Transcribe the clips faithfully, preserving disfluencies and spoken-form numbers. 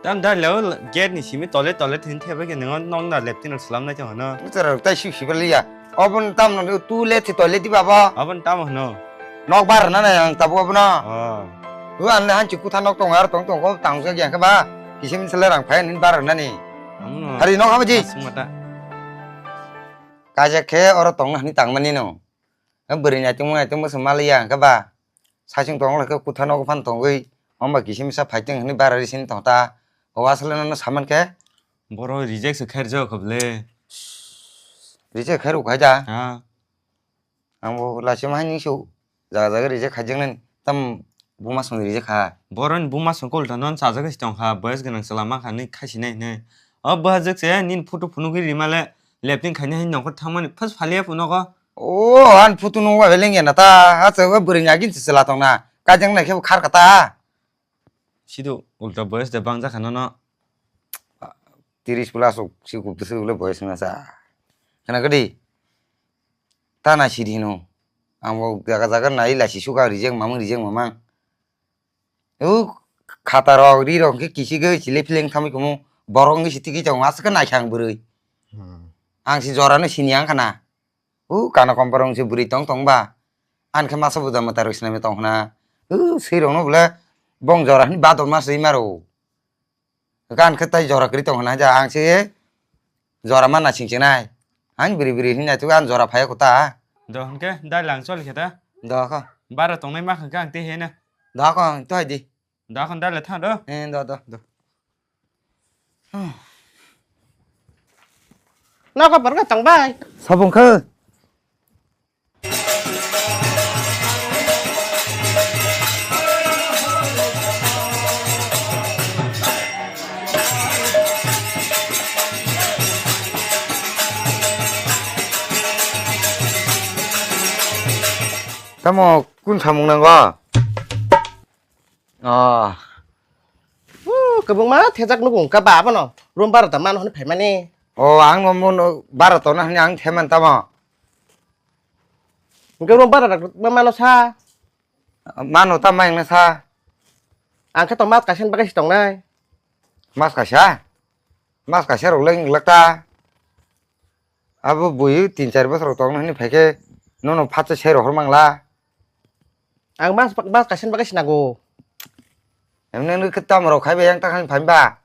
Tam da leo gate ni simi tole tole thin thebe ke nang nok na leptin rok slam nai chong no. Tara tai sik sibaliya. Obon tam no tu le thi tole di baba. Obon tam no. Nok bar na na yang tabu abono. Oh. Tu an le han chikku tha nok tong ar tong tong ko tang se yang ke ba. Kisim sele rang phai nin bar na ni. Amono. Hari nok habaji. Asung mata. Kaje khe oro tong na ni tang mani no. Bwrwi naitung naitung bwswk maliya hwnkhe ba. Saichung tong lai khe kutha nogo phano tongwi. Hwnba kisa misa phaitung hwnwi bara risini tong ta. O aswk le nono saman khe. Boro reject se khair jao kha bwle. Reject khair ukha da. Ha. Ang bo lachima hai ning su. Jaga jaga reject khaijak nani. Tam buma song reject kha. Boroni buma song kol ta non chajak se tong kha. Boyes gwnang chwla ma kha ni khaisi nai hwnwi. O bwhajwk se nini photo phunugwi rima le lepting khaina hin nongkhor thangmani phas phaliya phunukgo. O, an photo nungba beleng ya na ta. Acha o bwrwi ni agin se chwla tong na. Kajang nai khe bo khar kha ta. Sido ulta boyes de bangja kha nono. Tiris plus ok si kup se ule boyes na sa. Khana kadi. Ta na sidi hino. Ang bo jaga jaga nai lachi suka reject mamang reject mamang. U khata rok ri rok khe kichigwi chile phileng thamwi kumu borok wngwi si tigi tongo aswk khe naikha ang bwrwi. Hmm. Ang si jora no sini ang khana. U kana komporong si bwrwi tong tong ba. An khe masa buja mwta rok sinamwi tong khna. U swi rok no bole bong jora hini bador mas ri maro. Gan khe tai jora kwrwi tong hwnna ja ang se jora manna sing chinai. Ang biri biri hinna tu ang jora phai kota. Do hwnkhe dai lang choli khe ta. Do kho. Bara tongnai ma kha ang te hena. Do kho to hai di. Do kho dai le tha do. Eh do do. Do. Nokha borok tong bai. Sabung khe. Tamo kun samung nango? Oh. Uh, kwbangma thejak nugo wngkha ba abono. Room barota mano hwnwi phaimani. Oh, ang no mono barota no hwnwi ang theman tamo. Hwnkhe room barota ma mano sa. Mano ta mai wngna sa. Ang khe tong mas kaisa ni bagwi si tongnai. Mas kaisa? Mas kaisa rok le wng glak ta. Abo bui tin char bosor tong hwnwi phai khe nono phatsa se rohor mangla. Ang mas, mas kaisa ni bagwi sinago. Emne nung khe tamo rok khai bai yang ta khan phan ba.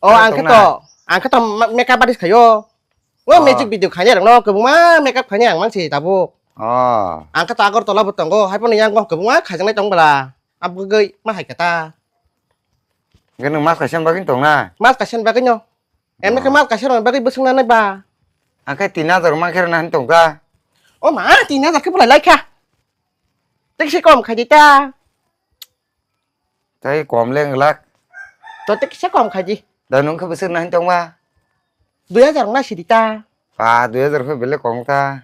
Oh, ang khe to, ang khe to ma-, makeup artist khayo. Oh. Music video khainai rok no kwbangma makeup khainai ang mansi tabuk. Oh. Ang khe to Agartala bo tongo, hai phano yang kwbangma khaijaknai tong bwla. Abo gwi ma hai khe ta. Hwnkhe nwng mas kaisa ni bagwi tong na? Mas kaisa ni bagwi no. Emne khe mas kaisa rokni bagwi bwswk nanai ba? Ang khe tin hajar man khe rwna hwn tong kha. O ma, tin hajar khe bolai lai kha. Tei kisa kom khai di ta. Tei kom le wng glak. To tei kisa kom khai di. Da nwng khe bwswk rwna hwn tong ba? Dui hajar wng na si di ta. Pa, dui hajar khe belai kom ta.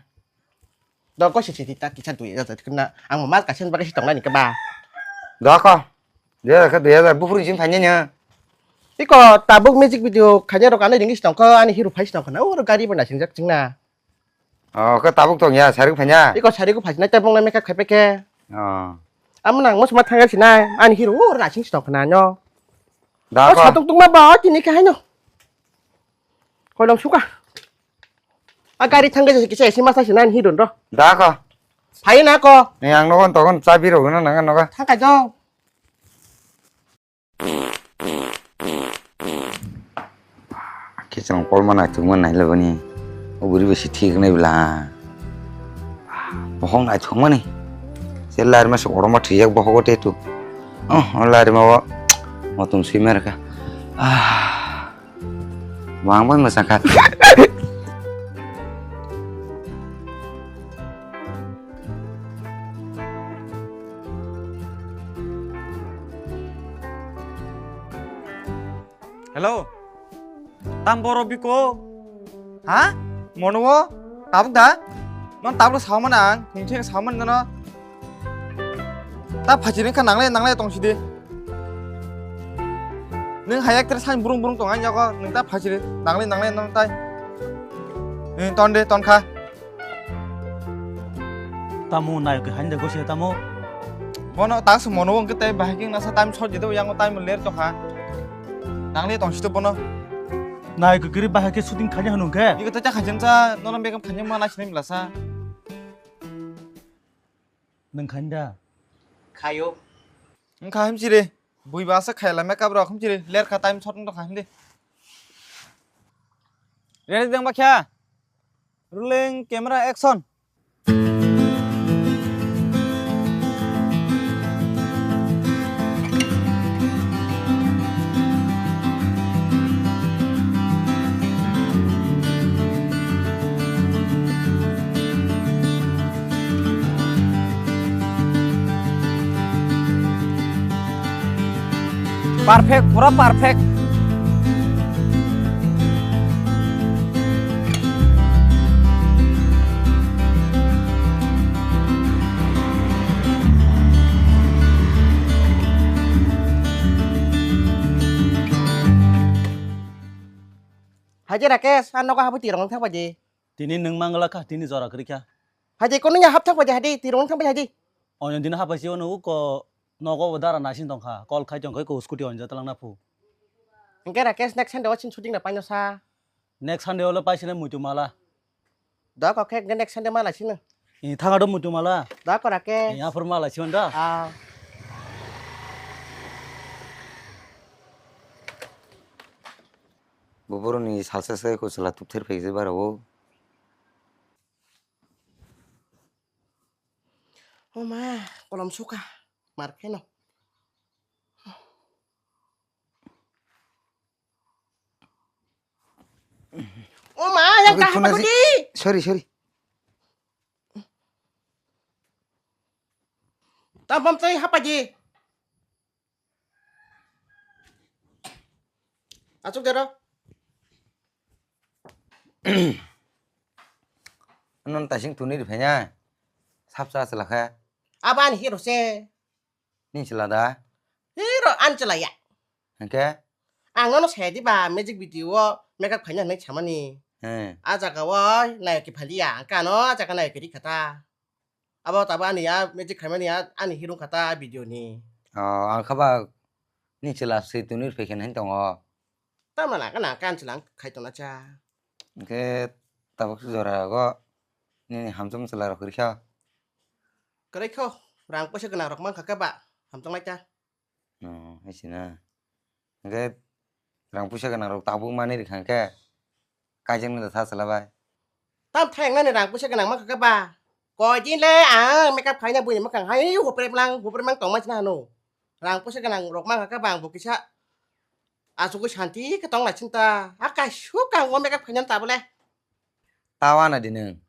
Do ko si si ta kisa dui hajar kena. Ang mas kaisa ni bagwi si tongnai ni khe ba. Do ko. Dui hajar khe dui hajar buphuru simi phainai no. Iko tabuk music video khainai rok anai ringwi si tongkha ani hero phai si tongkha na oro gari bo naising jak chingna. Oh, khe tabuk tong ya sari phainya. Iko sari ko phainai tabuk na makeup khai pekhe. Oh. Amo nang mo sma thangya sinai ani hero oro naising si tongkha na no. Da ko. Satuk tungma ba tini khe haino. Kolong suka. A gari thangkhe se kisa esi masa se nan hidon ro. Da ko. Phai na ko. Ni ang nogon togon chabi rogwino nang nogo. Thangkai jong. Kichong kolma naithokma nailabani. O buri besi thik nai bla. Bohong naithokmani. Se larima se koroma thijak bohogo tetu. Oh, o larima o. Motum sui merka. Ah. Wang bai mwchang kha. Hello. Tam boro biko? Ha? Mono o? Tabuk da? Non tabuk saman ang, nungtheng saman dano. Ta phachiri kha nangle nangle tong sidi. Nung hai ektre sain burung burung tong ang yago, nung ta phachiri nangle nangle nang tai. Nung ton de ton kha. Tamo nai ke hain de gosi tamo. Bono ta se mono wng ke tai bahai king nasa time short jide yang time ler to kha. Nangli tong sito bono. Nai kwkri bahai khe shooting khaina hwnung khe. Iko ta cha khaijam cha, nono makeup khaijam ma nai sinai mlasa. Nwng khain da? Khayo. Wngkha himchiri. Bui ba asa khaila makeup rok himchiri. Ler kha time shot wngkha himdi. Ready dang bakya? Rolling camera action. Perfect, pura perfect. Haji Rakesh, ang nogo habwi tirok wng thang bai di. Tini nwng mangla kha, tini jora kwrwi kha. Haji, kono ya hap thang bai di, haji, tirok wng thang bai di, haji. Onyo dino hap bai si, ono ko nogo bo dara naising tong kha, call khai tong kha, ko scooty onja talang na phu. Hwnkhe Rakesh, next Sunday o chini shooting na paino sa. Next Sunday o le paisene muitu mala. Da kok khe next Sunday mala sino. Ni thanga do muitu mala. Da kora ke. Ni aphur mala sino da. Ah. Bo boroni salsa se ko sala tup ther phai je bara o. O ma, kolom suka. Mar kheno. O ma, yang Oke, dah phone apa aja. Di? Sorry, sorry. Tabam tei hapa ji. Achuk dero. Non tasing tuni ri phanya. Sapsa chala kha. Aban hero se. Ni chwla da? Hero an chwla ya. Hwnkhe? Ang nono saya di ba music video o makeup khaina hinwi samani. He. A jaga o nayok ki phali ya, ang kano a jaga nayok ki ri khata. Abo tabo ani ya music khaimani ya, ani hero khata video ni. Oh, ang kha ba ni chwla swi tuni phai khe nai tongo. Tamo na kana kan chwla ang khai tongna cha. Hwnkhe tabuk jora go nini hamchwma chwla rok ri kha. Kwrwi kho, rang poisa gwnang rok mankha khe ba, hamchwng lai ta. Oh, hai se na. Hwnkhe rang poisa gwnang rok tabuk manwi rikha khe, kaijaknai da sa chwla bai. Tam thayang nani rang poisa gwnang mankha khe ba. Koi din le ang makeup khaina buini mwkhang hai hupre mang, hupre mang tongma sina hano. Rang poisa gwnang rok mankha khe ba ang bo kisa asugwi santi khe tong lai sinta. A kaisuk ang o makeup khaina tabule. Tawa na di nwng.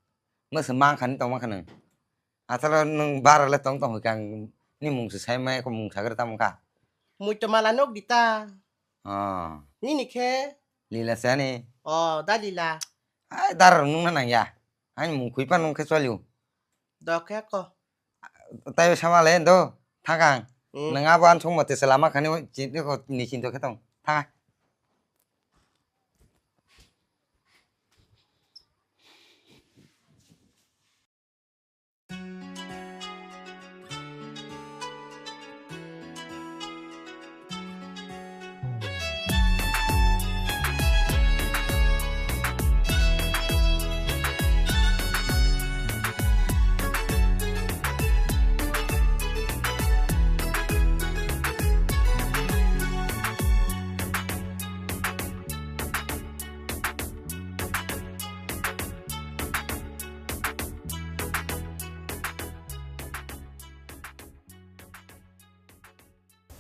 Mwswk mang khani tong mankha nwng. Asalo nwng bara le tong tong hoi kang ni mung se sai mai ko mung sagar tamo kha. Mui to mala nok dita. Ah. Nini khe? Lila sani. Oh, da lila. Ai dar nung na nang ya. Ani mung khui pa nung khe chwalio. Do khe ko. Tai sama le do thakang. Hmm. Nwng abo an song mate se lama khani ni chinto khe tong thakang.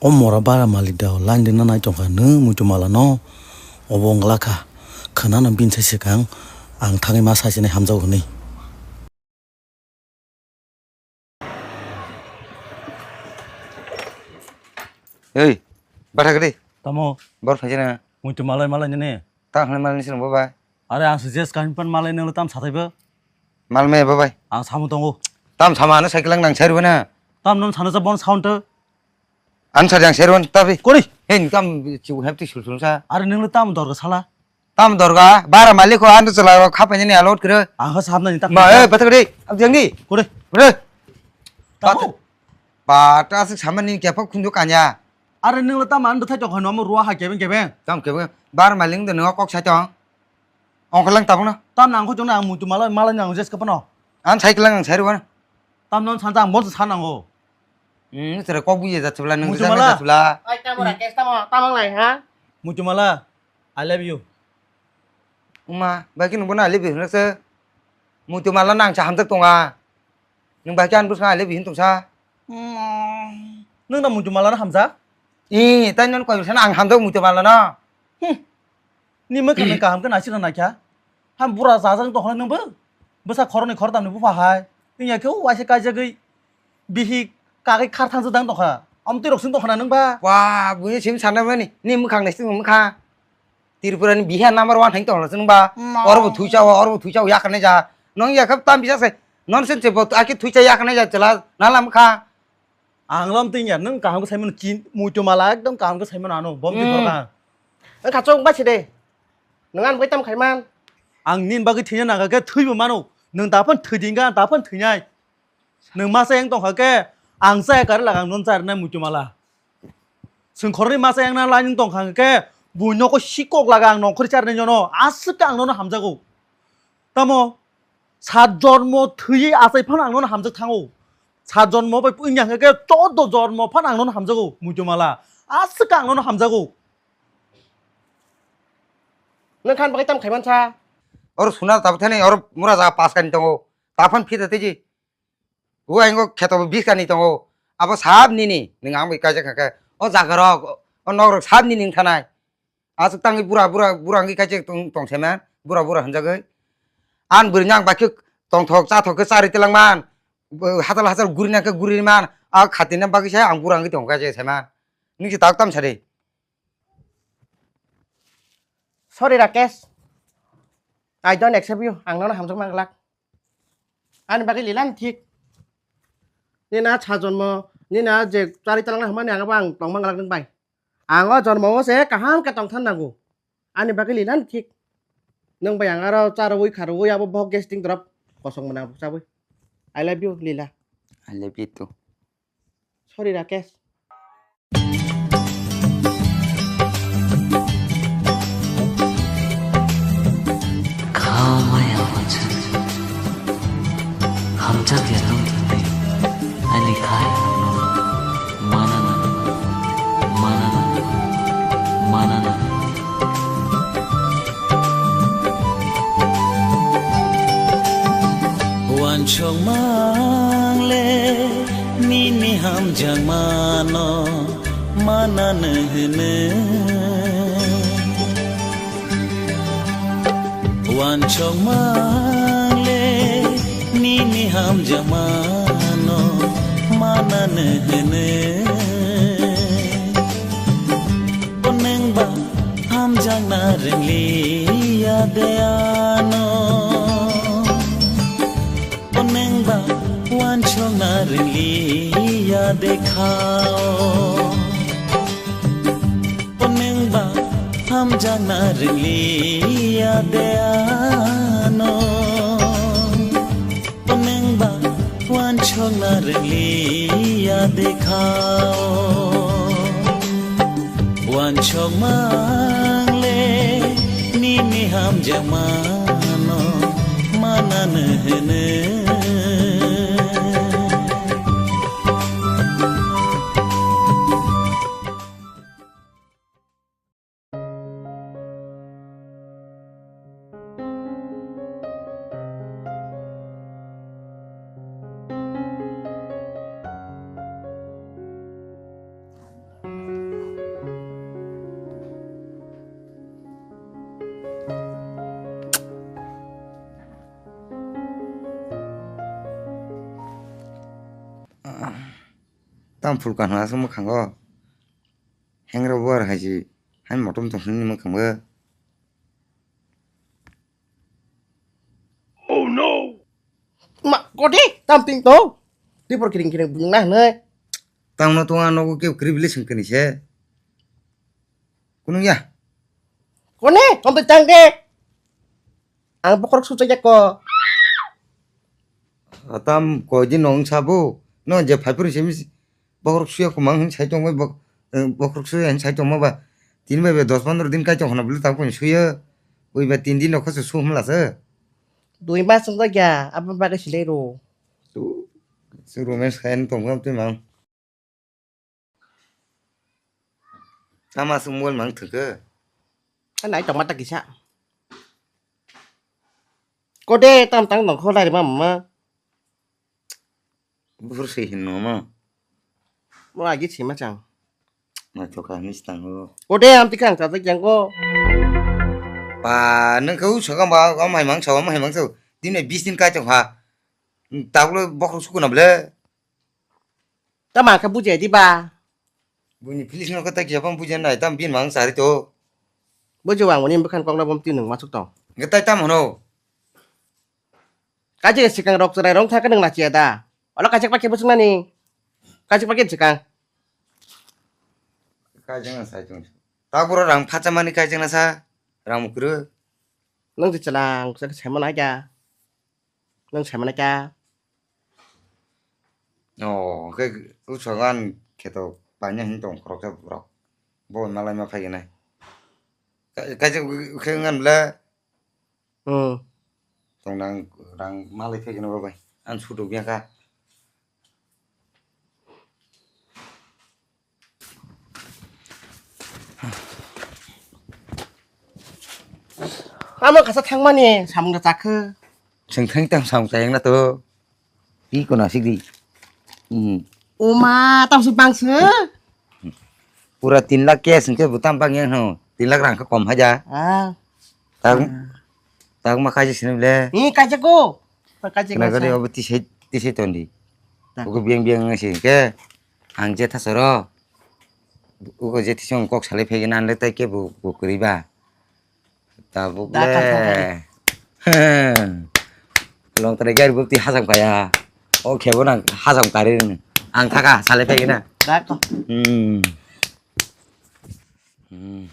O mora bara malik da o line rwna nai tongkha nw muitu mala no obo wngla kha khwnano bini sai swkang ang thangwi ma sai sinai hamjago hwnwi. Ei, batha kwrwi. Tamo? Bor phaijana. Muitu malai malai nini. Ta hwnwi malai nisi rwngbo bai. Are ang suggest kain pan malai nang tam sathai bo. Mal me bo bai. Ang samu tongo. Tam sama ano cycle ang nang sai rwna. Tam non sana sa bon sound to. An sa jang sai rwna ta bi. Kori. Hey, tam chiu hep ti sul sul sa. Are nang tam dor ga sala. Tam dorga, bara malik ko ando chala khapaini ni alot kre. Ang kha sabna ni tak. Ma, eh, batak de, abjang ni. Kore. Kore. Tamu. Bat, bat asik sama ni kya pak khunju kanya. Are nwng le tamo ani bwthai tong kha no, omo ruwa hai kebeng kebeng. Tam kebeng. Bar mailing de nw kok sai tong. Ongkha lang tabuk no. Tam nang kho chwng nang muitu mala, mala nang jeska phano. Ang sai klang ang sai rw. Tam non san ta ang bon sa nango. Hmm, sere kok buye jat chwla nang Muitu jat mala. Jat chwla. Ai, tamo Rakesh, tamo, tamo lai, ha? Muitu mala, I love you. Uma, baki nungbo na I love you hinakse. Muitu mala nang sa hamjak tonga. Nung baki an bwskango I love you hin tongsa. Nwng na muitu mala na hamjak? Ee, tai non koi bwsano ang hamjak muitu mala no. Hmm. Ni mwkhang nung kaham khe naisik na naikha. Ham bura jajak tongkha nungbo. Bwsa khoroknwi khoroktamni bupha hai. Wngya khe o waisa kaijagwi bihik kagwi khar thangjak dang tongkha. Amtwi rok sing tongkha na nung ba? Wa, buini sim sanamani. Ni mwkhang naisik mwkhang. Tripura ni biha number one hai tongla chwng ba. Ma. Oro bo thuisa o, oro bo thuisa o yakane ja. Nong ya khap tam bisa se. Non sen se bo aki thuisa yakane ja chwla nalam kha. Ang lam tin ya, nung kaham khe saimano chin, muitu mala ekdom kaham khe saimano ano, bom tin Hmm. Khorka. Ang kha chok ba si de. Nung an bai tam khaiman. Ang nin bagwi thina naga khe thwi bo mano. Nung daphon thwi dinga, daphon thwinai. Nwng masa yang tongkha khe, ang chaya kari laga ang non charnai muitu mala. Chwng khoroknwi masa yang na lai nwng tongkha khe, bui nogo sikok laga ang nongkhor charnai jono, aswk khe ang nono hamjago. Tamo, sat jormo thwiwi achai phano ang nono hamjak thango. Sat jormo bai wngya hwnkhe khe, choudo jormo phano ang nono hamjago, muitu mala. Aswk khe ang nono hamjago. Nwng khan bagwi tam khaiman sa? Oro suna tabuk thani, oro mura jaga paskani tongo. Taphon phita tiji. O aingo kheto bo biskani tongo. Abo sab nini, nwng ang bai kaijak kha khe. O jaga rok, o nok rok sab nini wng thanai. Aswk tangwi bura, bura, bura wngwi kaijak tong, tong saiman. Bura, bura hwnjagwi. An bwrwi nang bai khe tongthok, chathok khe charwi twlang man. Bo hachal, hachal guri nang khe guri man. A khati nang bagwi se ang bura wngwi tongo kaijak saiman. Nwng se tak tam sadi. Sorry, Rakesh. I don't accept you. Ang nono hamjak manglak. Ani bagwi lilan thik. Nini a sa jonmo, nini a je chari talangna hwnmani ang abo ang tong manglak nwng bai. Ang o jonmo o se kaham khe tong than nango. Ani bagwi lilan thik. Nwng bai ang aro charwi kharwi abo bohok gas ting drop kosong mwnang chabwi. I love you, Lila. I love you too. Sorry, Rakesh. Kha maya wansuk, hamjak ya nung thangwi, ani khai nung manana, manana, manana. Wansok mang le nini hamjakmano manano hwno. Wansok mang le nini hamjakmano manano hwno. O nwng ba hamjakna rwngliya de ano. O nwng ba wansokna rwngliya de kha o. O nwng ba hamjakna rwngliya de ano. O nwng ba wansokna rwngliya de kha o. Wansok mang le nini hamjakmano manano hwno. Tam phul kanha aswk mwkhango. Hengra buar hai se, hai motom tong hwnwi mwkhang bo. Oh no! Ma, kodi, tam ting to. Tipor kiring kiring bung na hwnwi. Tang no tong ano ke kri bili sing kani se. Kunung ya? Kone, tong to tang de. Ang bokhorok suchai ya ko. Atam koi din nong sabo. No je phai phuri se mis-, bokhorok suya ko mang hin sai tong bai bok-, Bokhorok sui ani sai tongma ba. Tini bai bai dos pondro din kai tong khna bwle tabuk ni suyo. Ui ba tin din rok khe su humla se. Dui mas wng jak ya, abo bagwi silai ro. Tu, su romance khayan tong kham twi mang. Tama se mobile mang thwkhe? Nai tongma ta kisa. Kode tam tang tong kho lai ma ma. Buphur se hin no ma. Mo agi se ma chang. Ma to ka hini stang ho. Kode am tikang ta jang ko. Pa nang kau sa ka ba ka mai mang sa ma hai mang sa. Din ne bis din kai to ha. Tablo bokhorok sukuna ble. Tama khe bujai di ba. Buini feelings no khe ta kiya phang bujiya nai, tam bin mang sari to. Buji wang mani bwkhan kokna bom twi nwng masuk tong. Nge tai tam hano. Kaje sikang rok chwrai rong thaka nwng nachiya da. Olo kaje pakhe bwswk nani. Kaje pakhe sikang. Kaje na sai tong. Ta boro rang phacha mani kaje na sa. Rang mukru. Nwng ti chwlang sa sai mana kya. Nwng sai mana kya. O, khe usagan kheto paina hin tong khoroksa borok. Bo malai ma phai gwnai. Ka-, kaisa khe ngan bla. Hmm. Tong nang rang malai phai gwnai bo bai. An sudu biya ka. Tamo kasa thangmani samung da chakhe. Chwng thang tang samung chayang na to. Pi kona sik di. Hmm. Oma, tam su bang se. Pura tin lakh cash hwnkhe bo tam bang yang hano. Tin lakh rang khe kom haja. Ah. Tang, tang ma kaisa sini le. Ni kaisa ko. Kaisa Kena gari kaisa. Obo tisai, tisai tondi. Tak. Ogo biang biang ngai se ke. Ang je thasoro. Ogo je tisong kok salai phai gana le tai ke bo, bo kuri ba. Tabuk Da, le. Long tare gari bo ti hajam kaya. O khebo nang hajam kari. Ang thaka salai phai gana. Da ko. Hmm. Hmm.